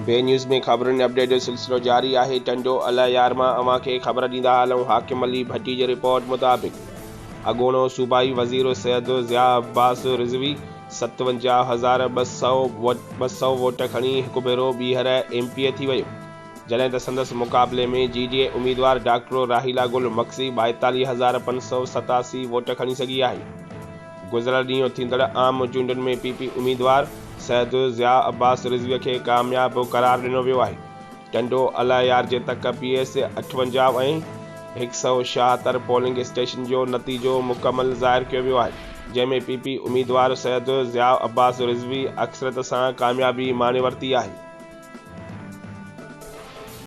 B news ۾ خبرن update جو سلسلو جاري آهي ٽنڊو الهيار مان اوهان کي خبر ڏيندا هلون حاڪم علي ڀٽي جي رپورٽ مطابق اڳوڻو صوبائي وزير سيد ضياء عباس رضوي 57200 ووٽ کڻي هڪ ڀيرو ٻيهر ايم پي اي ٿي ويو جڏهن ته سندس مقابلي ۾ جي ڊي اي اميدوار ڊاڪٽر راحيلا گل مگسي 42587 ووٽ کڻي سگهي آهي. گذريل ڏينهن ٿيندڙ عام چونڊن ۾ پي پي اميدوار سيد ضياء عباس رضوي کي ڪامياب قرار ڏنو ويو آهي. ٽنڊو الهيار جي تڪ پي ايس 58 ۽ 176 پولنگ اسٽيشن جو نتيجو مڪمل ظاهر ڪيو ويو آهي، جنهن ۾ پي پي اميدوار سيد ضياء عباس رضوي اڪثريت سان ڪاميابي ماڻي ورتي آهي.